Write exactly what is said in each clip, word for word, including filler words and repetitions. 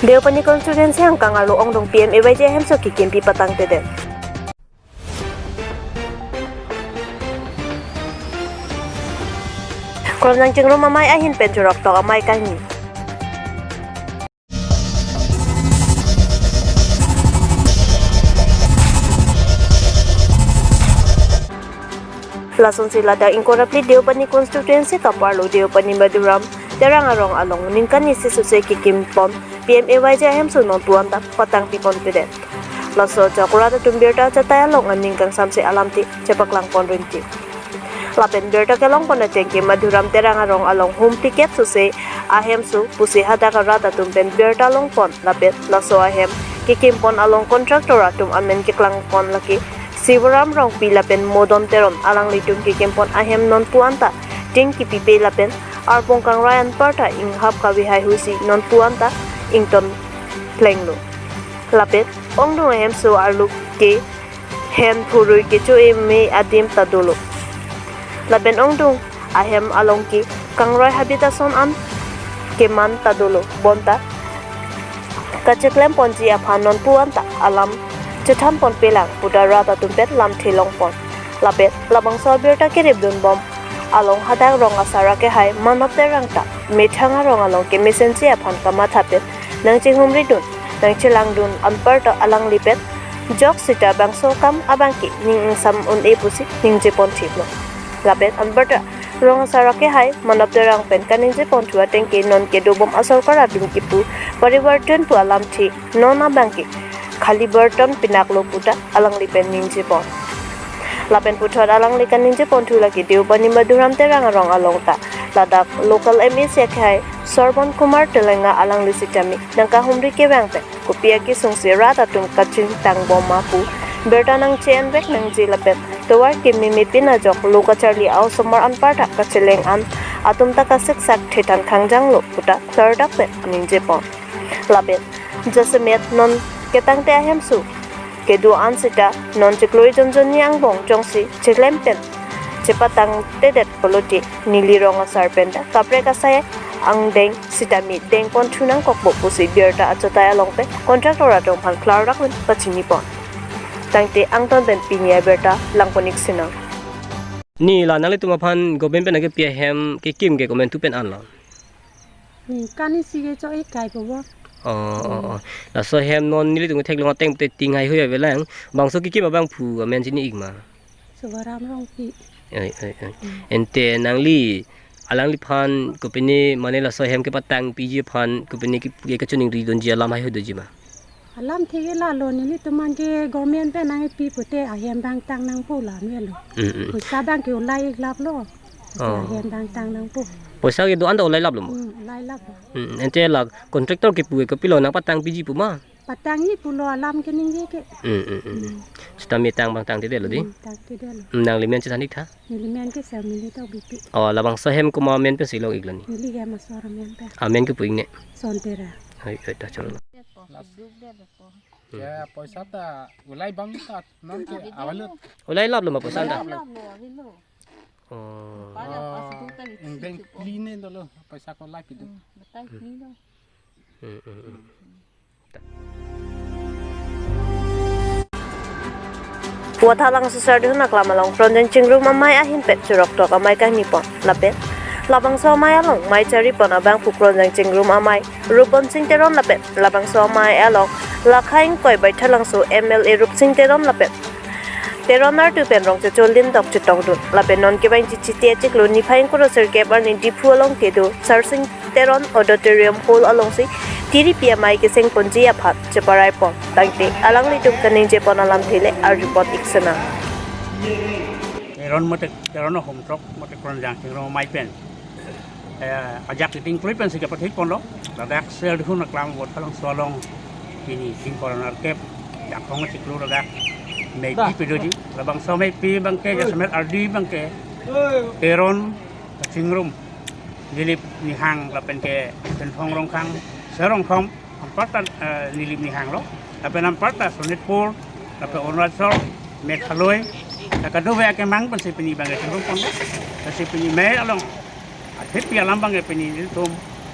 Deopani constituency angkang arlo ongdung P M A Y G ahemso kekimpi patangtedet. Kronjang Chingrum amei ahin pen choroktok amei kangni. Lasonsi ladak ingkoi ra phli Deopani constituency kaparlo Deopani Madhuram Terang arong along ningkan isi suse kekimpon P M A Y G ahemso nonpu anta patangpiponpedet. Laso ajok rat atum birta achatai along aning kangsamse alamthe chepaklangpon rinti. Lapen birta kelongpon atengke Madhuram Terang arong along hum ticket suse ahemso pusi hadak arat atum pen birta longpon lapen laso ahem kekimpon along contractor atum amen keklangpon lake Sivaram Rongpi lapen Modon Teron alanglitum kekimpon ahem nonpu anta tin kipipe lapen arpong kangrai anparta inghap kave haihusi nonpu anta ington plenglo. Lapen ongdung ahemso arlo ke hen phurui kecho-e me adim ta dolo. Lapen ongdung ahem along ke kangrai habit ason an keman ta dolo bonta kacheklemponji aphan nonpu anta alam chethanponpelang puta rat atum pen lamthe longpon. Lapen labangso abirta keripdunbom along hadak rong asar akehai Manob Terang ta methang arong along kemesenji aphan kamatha pen nangchehumridun nangchelangdun anparta alangli pen jok sita bangso akam abangke ning ingsam un-e pusi ningjeponthiplo. Lapen anparta rong asar akehai Manob Terang pen kaningjeponthu atengke non kedobom asorkar atum kipu parivartan pu alamthe non abangke khali bartan pinaklo puta alangli pen ningjepon. Lapen puthot alangli kaningjeponthu lake Deopani Madhuram Terang arong along ta ladak local M A C akehai Sorbon Kumar Telenga alangli sitame nangkahumri kevang pen kopi akesungsi rat atum kachingthangbom ma pu birta nangche-envek nangji lapen tovar kememe pin ajok lo kacharli a-osomar anparta kacheleng an atum ta kasiksak thethan khangjanglo puta klardak pen ningjepon. Lapen jasemet non ketangte ahemso kedo-an sita non chiklo jonjonni angbong jongsi cheklem pen chepatangtedet pulote neli rong asar penta kaprek asai angdeng sitame dengponthu nangkokpo pusi birta achatai along pen contractor atum aphan klardak pen pachinipon. Tangte angton pen pini abirta langpon-ik sinang. Ni la nanglitum aphan government pen nangkepi ahem kekim ke komantu pen anlo? Ningkan isi kecho-e kai po bo. Oh, oh, oh. Laso ahem non nelitum theklong ateng pute ting haihui avelang. Bangso kekim abangphu amen chini-ik ma? Sivaram Rongpi. Oi, oi, oi. Hmm. Ante nangli alangliphan kopine mane laso ahem kepatangpiji aphan kopine ke, ke kachoningridunji alam haihui doji ma? Alamthe ke lalo, nelitum an ke government pen nangkepi pute ahem abang tang nangpo la melo. Mm, mm. Poisa abangke ulai-ik laplo. Oh. Ahem abang tang nangpo. Poisa kedo-an ta ulai laplo mo? Hmm, ulai laplo. Mm, ante la contractor kepu ke kopilo nangpatangpiji pu ma? Patangji pulo alam keningje ke. Mm, mm, mm. Hmm. Sitame tang abang tangtedetlo di? Hmm, tangtedetlo. Mm, nangli men chethan-ik tha? Neli men ke Sarmili Tokbipi. Oh, labangso ahem komat amen pensi long-iklo ni? Neli hem asor amen pen. Amen kepu-ik ne? Sontera. Oi, oi, ta cholo. Hmm. Ya, poisa ta ulai bang ta non ke avalut. Ulai laplo ma poisa ta? Ulai laplo, avelo. Oh. Pada pas buka di. Ingdeng situ po. Pline dolo poisa ko ulai pidu. Hmm, batai pline do. Hmm, hmm, hmm. Wathalangso Sardihun aklam along Kronjang Chingrum amei ahin pen choroktok amei kangnipon. Lapen labangso amei along mei charipon abangphu Kronjang Chingrum amei Rupon Sing Teron lapen labangso amei along lakha ingkoi Baithalangso M L A Rupsing Teron lapen Teron artu pen rong chocho lindok chetongdun. Lapen non kevangji Chiti achiklo niphai ingkoi ra sirkep arni Diphu along kedo Sarsing Teron Auditorium Hall alongsi tiripi amei kesengponji aphan cheparaipon. Tangte alanglitum kaningjepon alamthe le arjupon-ik sinang. Teron mate, Teron ahomthrok mate Kronjang Chingrum amei pen, eh, ajak iting klui pensi kepathiponlo. Ladak Sardihun aklam Wathalangso along pini ingkoi ra nerkep Dangkong achiklo ladak meipi pedoji. Labangso meipi abangke jasemet ardi abangke Teron Chingrum, Dilip Nihang lapen ke Senthong Rongkhang, Serongkhom, anparta, eh, Dilip Nihang lo, lapen anparta Sonitpur, lapen Arunachal, Meghalaya, la kadokave akemang pensi pini abangke Chingrum ponlo, pensi pini mei along athepi alam abangke pini nelitum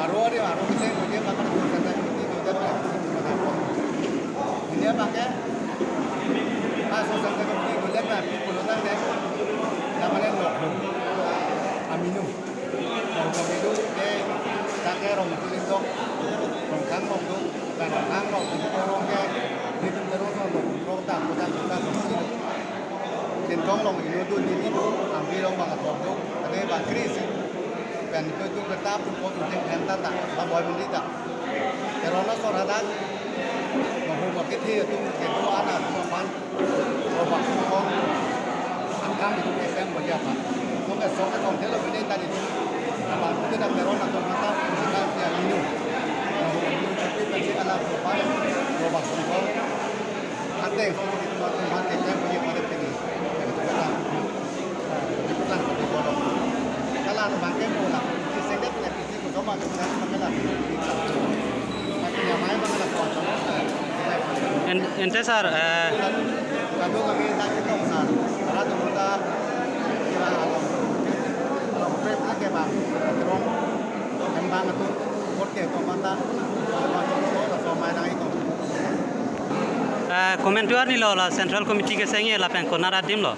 Aro ari aro mesen ko dia bakar ko santa ko dia ko dia ko. Ini apa ke? Ah, so santa ko dia ko dia ko pulo tangte. Namanya lo. Aminu. Rong kami do ke, ta ke rong tu lindok, rong kang rong do, kan rong kang rong tu rong ke, ni tu terus rong rong rong ta, kuda kuda rong si. Tin kong rong inu do, ni ni do, ambi rong bang atok do, ane bang kri si. Pen tu tu kerta pun ko tu ting kan ta ta, ba boy mandi ta. Kerana sor hadak, mahu makit hi tu ke do ana tu man. Robak songkong, angkang itu S M bagi apa? Nong ke song ke song thelo bini tadi tu. Apa kita dah meron atau mata, kita dia ini. Tapi tadi ala robak, robak songkong. Ante song itu mata mata S M bagi pada ini. Itu kita, itu kita lebih bodoh. Kalau ada bangke bola, di sini tidak. En, ente sar, eh, eh, komantu arni lo la Central Committee kesengji lapen konat adim lo.